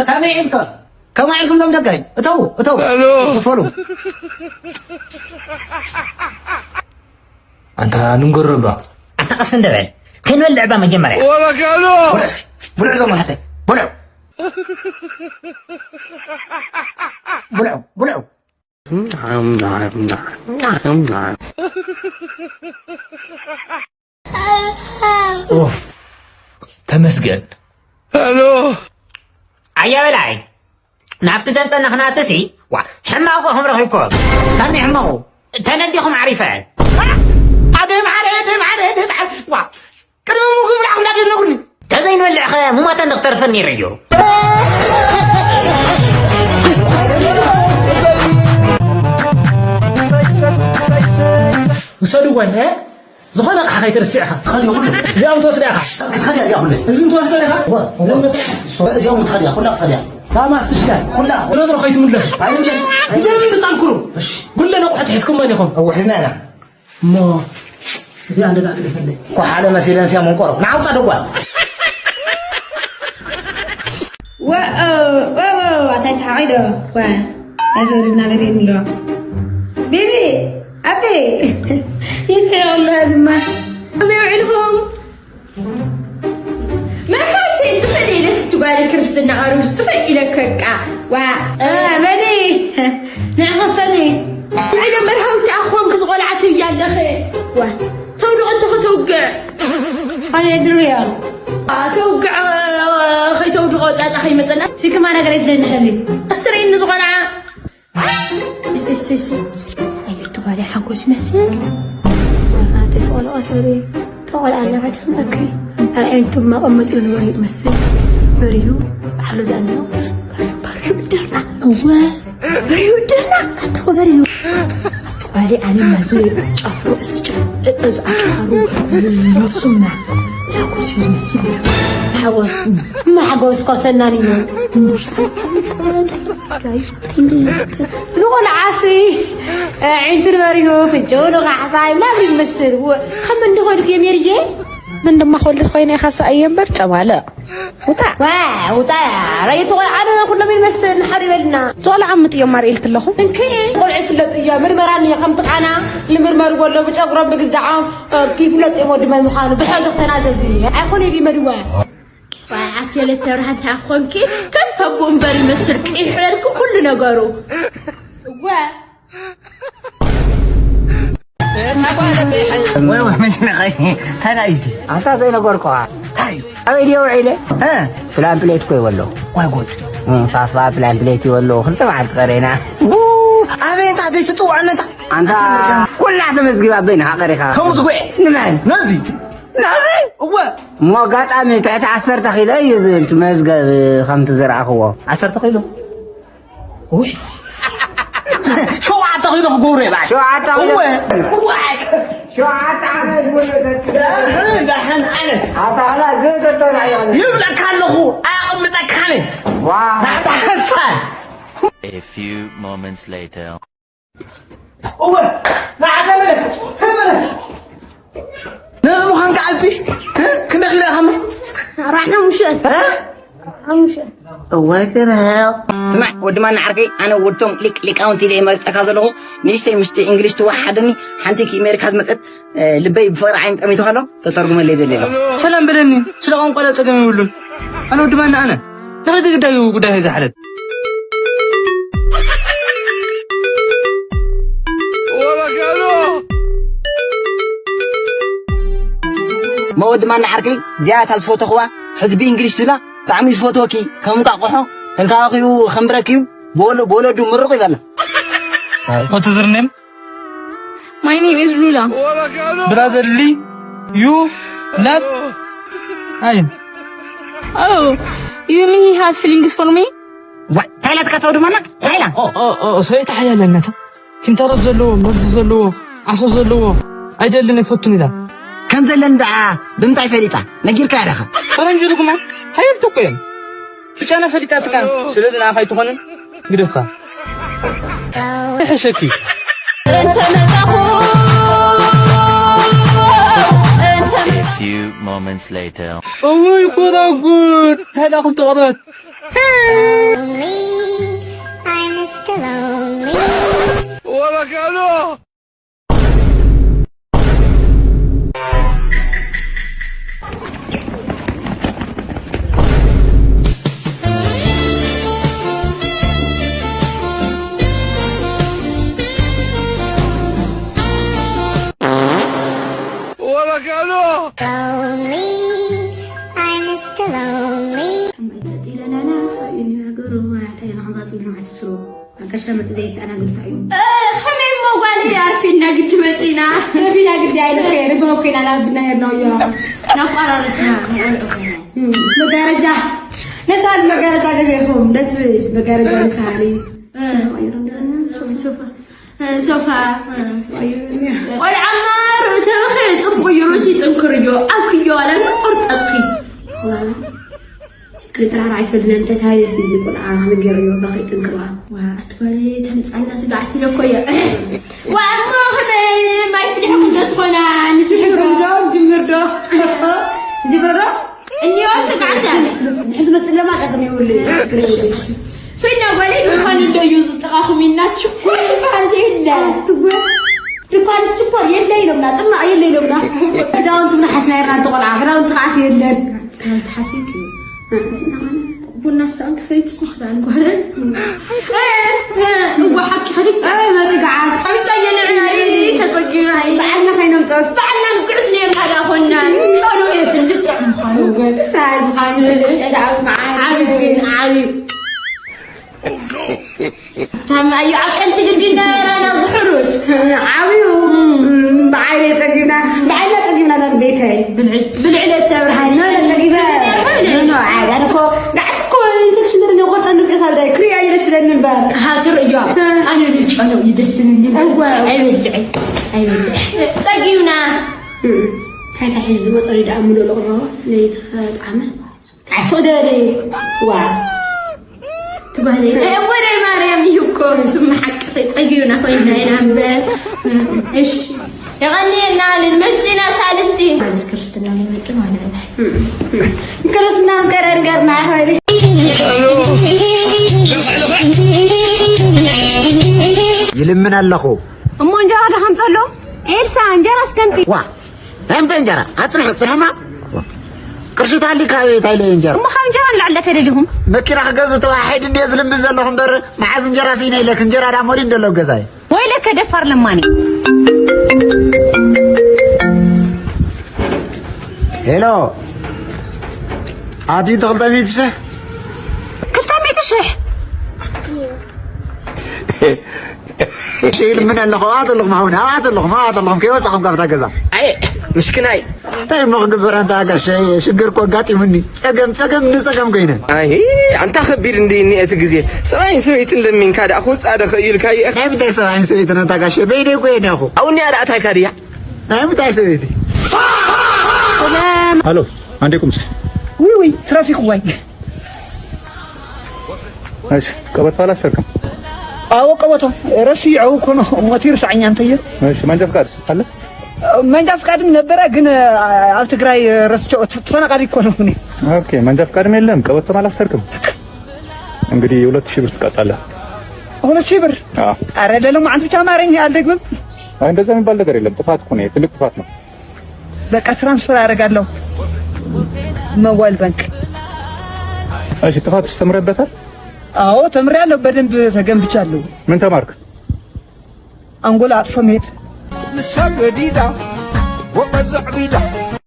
ከመይ ኢልካ? ከመይ ኢልኩም ሎም ደጋይ? እተው፣ እተው። ሄሎ። ክፈሉ። ኣንታ ንንገረሉ። ኣንታ ቀስ እንደ በል። ከይንበልዕ እባ መጀመርያ። ወረካሎ። ብልዑ እስኪ፣ ብልዑ ዞም ሓተይ። ብልዑ። ብልዑ፣ ብልዑ። ኡፍ፣ ተመስገን። ሄሎ። ኣያ በላይ፣ ናብቲ ዘምጸና ክናትሲ፣ ዋ፣ ሕማቑ ከም ረኺብኩም። ታኒ ሕማቑ? ተነዲኹም ዓሪፈ። ኣደ ማዕረ፣ ኣደ ማዕረ፣ ኣደ ማዕረ። ዋ፣ ቅድሚ ምግቢ ብላዕኩም እንዳትነግሩኒ። ተዘይንበልዕኸ ሙማተን ንክተርፈን ነይረ እዩ። ውሰድዎ፣ እንተ ዝኾነ ኣቕሓ ከይትርስዕ ኢኻ። ክትኸዲ ኩሉ። እዚኦም ትወስዳ ኢኻ። ክትኸዲ እዚኣ ኩሉ። እዚ ትወስዶ ኢኻ። እዋ፣ እዋ። ዘመተ-፣ እዚኦም ክትኸዲ እያ፣ ኩላ ክትኸዲ እያ። ካብ ማስትሽካ። ኩላ። ድሮ ድሮ ከይትምለሱ። ኣይምለስ። ብደንቢ ጠንክሩ። እሺ። ጉለ ነቑሑት ሒዝኩመን ኢኹም። እዎ፣ ሒዝና ኢና። እሞ እዚኣ እንደ ደኣ ትደፈለይ። ኳሓለ መሲለን ሲያ መንቆሮ። ንዓውፃ ደጓል። ወኦ፣ ወኦ፣ ኣታ ይስሓቐይ ዶ? ዋ፣ ኣይፈርድ ነገር የብሎ። ቤቢ፣ ኣቤ፣ ይስሕቕ ኣሎ ድማ። ከመይ ውዒልኩም? መርሃይተይ፣ ትፈልይ ኢለ ክትጓሊ ክርስትና ቀርብስ፣ ትፈልይ ኢለ ከቃ። ዋ፣ እ፣ መኒ? ንዕኸ ፈኒ። ንዕነ መርሃዊቲ ኣኾንክ ዝቖልዓ ትብያ ኣለኸ። ዋ፣ ተውድቕ እንተ ከተውግዕ። ፋንያ ድርያ። ኣተውግዕ፣ ኸይተውድቖ ጣጣ ኸይመጸና። ሲክማ ነገር የድለኒ ሐዚ። ኣስተርእየኒ ዝቖልዓ። እሰይ፣ እሰይ፣ እሰይ። ኣየት ተባለ ሓጎስ ይመስል። ኣቲ ዝቖልዖ ሰሪ። ተቖልዓ እናበል ትስምዐኪ። ኣይ፣ ኣይ፣ እንቱም መቐመጢኡ ንበሪኡ ትመስል። በሪሁ፣ ባዕሉ ዘንዮ። በሪሁ፣ በሪሁ ብድርና። እወ። በሪሁ ድርና ኣትኹ በሪሁ። ኣቲ ጓሊ ኣነ መዘይ ጨፍሮ እስቲ ጨፍ-፣ እዚ ኣጭዋሩ ነብሱና ሓጎስ እዩ ዝመስል እዩ። ሓጎስ፣ ማሕጎስ ኮሰናን እዩ። ዝኾነ ዓሲ፣ ዒንቱ ንበሪሁ፣ ፍንጭኡ ንኻሕሳይ ምናምን ይመስል። ወ-፣ ከም እንዲኾን ድየ ሜሪዬ? ምን ድማ ክወልድ ኮይነ ካብ ሰኣየ እምበር ጨማልቕ። ውፃእ። ዋ፣ ውፃእ። ረየት ቆልዓ ዶ ኩሎም ይመስል ንሓደ ይበልና። ዞላ ዓምጥ እዮም ማር ኢልክ ኣለኹ። እንከ ቆልዑ ይፍለጡ እዮም። ምርመራ እንዮ ከምቲ ቃና ልምርመሩ ጎሎ ብጨጉሮም ብግዛዖም፣ እ፣ ይፍለጡ እዮም ወዲ መን ምዃኑ። ብሕዚ ክተናዘዚ። ኣይኮነ ድዩ መድዋ? ዋ፣ ኣትየለት ተብርሃን ታኾንኪ ከም ከቡ እምበር ይመስል ቅይሕ በልኩ ኩሉ ነገሩ። እወ። ወይ ወይ መሽነኸይ ተናይዚ ኣንታ ዘይነገርኩኻ። እንታይ? ኣበይ ድየ ውዒለ? እ? ፕላን ፕሌት እኮ ይበሎ። ወይ ጉድ። እ፣ ፋፋ ፕላን ፕሌት ይበሎ። ክልተ መዓልቲ ቀሬና። ው፣ ኣበይ እንታ ዘይትጥውዖኒ እንታ? ኣንታ ኩላ ተመዝጊባ ኣበይ ንኻ ቀሪኻ? ከምኡ ዝጉኤ? ንመን? ነዚ። ነዚ? እወ። እሞ ኣጋጣሚ ትሕቲ ዓሰርተ ኪሎ እዩ ዝብል እቲ መዝገብ ከምቲ ዝረኣኽዎ። ዓሰርተ ኪሎ? ውይ። ሸውዓተ ኪሎ ክገብሮ እየ በዓል። ሸውዓተ ኪሎ? እወ። እወ። ሸውዓተ ዓመት ሙሉ ተት-፣ ዳሕን፣ ዳሕን ኣነ። ኣታ ኸላ ዘተተና ይብለካ ኣለኹ፣ ኣየቐምጠካን። ዋ። ናዕታ ከሳ። A few moments later. እወ፣ ንዓ ተመለስ፣ ተመለስ። ነዚ ምዃንካ ኣቢ፣ እ? ክንደይ ኪሎ ኢኻ እሞ? ኣርባዕተ ሓሙሽተ። እ? ሓሙሽተ። እወ፣ ግርህቕ። ስማዕ፣ ወዲ ማና ዓርከይ፣ ኣነ ወድቶም ሊቅ ሊቃውንቲ ኢለ ይመርጸካ ዘለኹ። ንእሽተይ ምስቲ እንግሊሽ ትወሓደኒ፣ ሓንቲ ኪ ኣሜሪካ ዝመጸት፣ እ፣ ልበይ ብፍቕሪ ዓይኒ ጠሚቱ ከሎ፣ ተተርጉመለይ ደሊ ኣለኹ። ሰላም በለኒ፣ ስለ ቋንቋ ጸገም የብሉን። ኣነ ወዲ ማና ኣነ። ንኸይ ዝግዳዩ ጉዳይ ዝሓለት። መወዲ ማና ዓርከይ፣ እዚኣ እታ ዝፈተኽዋ፣ ሕዝቢ እንግሊሽ ዝብላ፣ ብጣዕሚ ዝፈትወኪ፣ ከም እንቋቑሖ፣ ተንካባኺቡ፣ ከም ብረኪቡ፣ ብወለ-፣ ብወለዱ ምርቕ ይበላ። What is your name? My name is Lula. Brotherly, you love him. Oh, you mean he has feelings for me? ዋይ፣ እንታይ ኢላትካ ተው ድማና? እንታይ ኢላ? ኦ፣ ኦ፣ ኦ፣ ሰበይቲ ሓያል ነታ። ኪንታሮት ዘለዎ፣ መርዚ ዘለዎ፣ ዓሶ ዘለዎ፣ ኣይደልን ኣይፈቱን ኢላ። ከም ዘለን ደኣ ብምንታይ ፈሊጣ? ነጊርካያ ዲኻ? ፈረንጂ ርጉማት ሓየልቲ እኮ እዮም። ብቻ ፈሊጣትካ፣ ስለዚ ንዓኻ ኣይትኾንን፣ ግደፋ። ይሕሸኪ። እንተ መጣኹ፣ እንተ መጣኹ። A few moments later. እውይ፣ ጎዳጉድ፣ እንታይ ደኣ ክልተ ቆርበት። Lonely, I'm Mister Lonely. Hola, Carlos. Hola, Carlos. Lonely, I'm Mister Lonely. ከመይ ተጢለናና? እንታይ እዩ ነገሩ? እንታይ ኢና ክንባጽዕ ኢና? ኣትስሩ። ኣቀሻ መጽእ ዘይተኣናግድ እንታይ እዩ? እ፣ ከመይ እሞ ጓለይ ኣርፊድና ግዲ መጺእና? ኣርፊድና ግዲ ኣይልኮ፣ ርግሆ ኮይና ናብ ብና ሄድና እዮ። ናብ ቆራረስና፣ ንቆልዑ ኮይና። እም፣ መጋረጃ። ነሳል መጋረጃ ገዚእኹም፣ ደስ ዝብል መጋረጃ ነሳሊ። እ፣ ሶፋ፣ ሶፋ። ሶፋ። ቆልዓማ ርእተብኸ ጽቡቕ እዩ፣ ርእሲ ጥንክር እዩ። ኣብክዮ ዋላ ቆርጠጥኺ። ችግር ጥራራ ኣይትፈልጥን፣ ተሳሂሉ ሲ ቆልዓ ከመይ ገይሩ እዩ፣ በኸይ ጥንክርዋ። ዋ፣ ኣትበሊ ተምጻልና ስጋዕቲ ለኮ እየ። ዋ፣ እሞ ከመይ ማይ ፍሊሕኩም ዶ ትኾና? ንትሕብሮ። ዶ ጅምር ዶ? ጅምር ዶ? እኒኦ ስጋዕቲ ኣለ። ድሕሪ ትመጽእ ለማ ቀደም ይውል። ችግር የብልሽ። ሶይና ጓለይ ድኳን እንዶ እዩ ዝጥቓኹም ኢልናስ ሽኮር ዝበሃል ዘይብለ። ትወ-፣ ድኳን ሽኮር የለ ኢሎምና፣ ጽማቕ የለ ኢሎምና። ክዳውንቲ ምንሓስና ኢርና እንተ ቆልዓ፣ ክዳውንቲ ከዓስ የለን። ክዳውንቲ ሓሲብኪ። ቡና ሳንክ ሰይትስ ንኽዳን ጓለን። እዋ ሓቂ ኸዲድ። ኣበይ መጺ ከዓስ? ኣቢታ የለ ዕናይ ተጸጊና። በዓልና ከይነምጽኦስ? በዓልና ንጉዕዝ ነርና ዳ ኾና። ጨሎ የፍልጥ ጥዑም ምዃኑ። ሳይ ምዃኑ። ጨዳ ዓቢ፣ ዓቢ። ታማዩ ኣብ ቀንቲ ግዲ እንዳበራ ናብ ዝሕሩጭ። ዓብዩ። እም። ብዓይነ ጸጊብና፣ ብዓይነ ጸጊብና እዛ ቤተይ። ብልዕል፣ ብልዕል እተብርሃኒ። ኖ፣ ኖ፣ ጸጊበ። ኖ፣ ኖ፣ ዓይ፣ ኣነ እኮ፣ ጋዕቲ እኮ ኢንፌክሽን ደረጃ ቆርጠ ንብረት ኣብ ዳይ ክሪያ እዩ ደስ ዝለኒ እምበር። ሃገር እዮ። ኣነ ንጨሎ እዩ ደስ ዝለኒ። እወ። ኣይበልዕ፣ ኣይበልዕ። ጸጊብና። እም። እንታይ እንታይ ሒዙ ዝመጸ ደኣ ምሎ ለቕሮ፣ ለይተጣዕመ። ዓሶ ደሪ ዋ። ትባህለይ። ናይ ኣቦናይ ማርያም እዩ እኮ፣ ስም ሓቂ ኸይጸግዩና ኮይና ኢና እምበር። እሺ። የቐንየና፣ ልንመጽእ ኢና ሳልስቲ። ሳልስ ክርስትና ልንመጽእ ማለት ነው። ክርስትና ምስ ቀረር ገርና ኸይሪ። ይልምን ኣለኹ። እሞ እንጀራ ዶ ከምጸሎ? ኤልሳ፣ እንጀራ እስከምጽእ። ዋ። ናይ ምንታይ እንጀራ? ኣጽንሑ፣ ጽንሕማ። ቅርሺ ታሊ ካብ እንታይ ኢለ እንጀራ? እሞ ካብ እንጀራ ንላዕሊ ተደሊኹም? መኪና ክገዝእ ተዋሒድ እንድየ ዝልምን ዘለኹ እምበር፣ መዓዝ እንጀራ ስኢነ ኢለክ፣ እንጀራ ዳ ሞሊድ እንዶ ኣሎ ኣብ ገዛይ። ወይለከ ደፋር ለማኒ። ሄሎ። ኣትዩ ክልተ ሚእቲ ሽሕ? ክልተ ሚእቲ ሽሕ? እሺ፣ ኢሉ ምን ኣለኹ? ኣብኣ ዘለኹም፣ ሓውና፣ ኣብኣ ዘለኹም፣ ኣብኣ ዘለኹም፣ ከይወጻኹም ካብታ ገዛ። ኣየ፣ ምስኪናይ። እንታይ እሞ ክግበር፣ ኣንታ ጋሸ፣ ሽግር እኮ ኣጋጢሙኒ። ጸገም፣ ጸገም ንጸገም ኮይነ። ኣይ፣ ኣንታ ከቢድ እንዲ እኒ እቲ ግዜ። ሰብኣይን ሰበይትን ለሚንካ ደኣ ክውጻእ ዶ ክእዩልካ እየ? ናይ ምንታይ ሰብኣይን ሰበይትን፣ ኣንታ ጋሸ፣ በይነይ እኮ እየ ነኹ። ኣውንያ ደኣ ታይካ ድያ? ናይ ምንታይ ሰበይቲ? ሃሎ፣ ኣንዴ ቁምጽ። ውይ፣ ውይ፣ ትራፊክ ዋይ። እሺ፣ ቀበቶ ኣላሰርክን? ኣዎ፣ ቀበቶ ረሲዐው እኮ ነው። ሞት ይርሳዕኛ እንተየ። እሺ፣ መንጃ ፍቃድስ ኣለ? መንጃ ፍቃድም ነበረ፣ ግን ኣብ ትግራይ ረስቼው፣ ተፈናቃሊ እኮ ነው እኔ። ኦኬ፣ መንጃ ፍቃድም የለም፣ ቀበቶም ኣላሰርክም። እንግዲህ ሁለት ሺህ ብር ትቀጣለህ። ሁለት ሺህ ብር? አዎ። ኧረ ለለማዓንቱ ብቻ አማርኛ አልደግምም። አይ፣ እንደዛ የሚባል ነገር የለም። ጥፋት እኮ ነው፣ ትልቅ ጥፋት ነው። በቃ ትራንስፈር አደርጋለሁ። መዋል ባንክ። እሺ፣ ጥፋትስ ተምረህበታል? አዎ፣ ተምሬያለሁ። በደንብ ተገንብቻለሁ። ምን ተማርክ? አንጎል አጥፎ መሄድ። ንሳ ገዲዳ፣ ጎበዝ ኣዕቢዳ።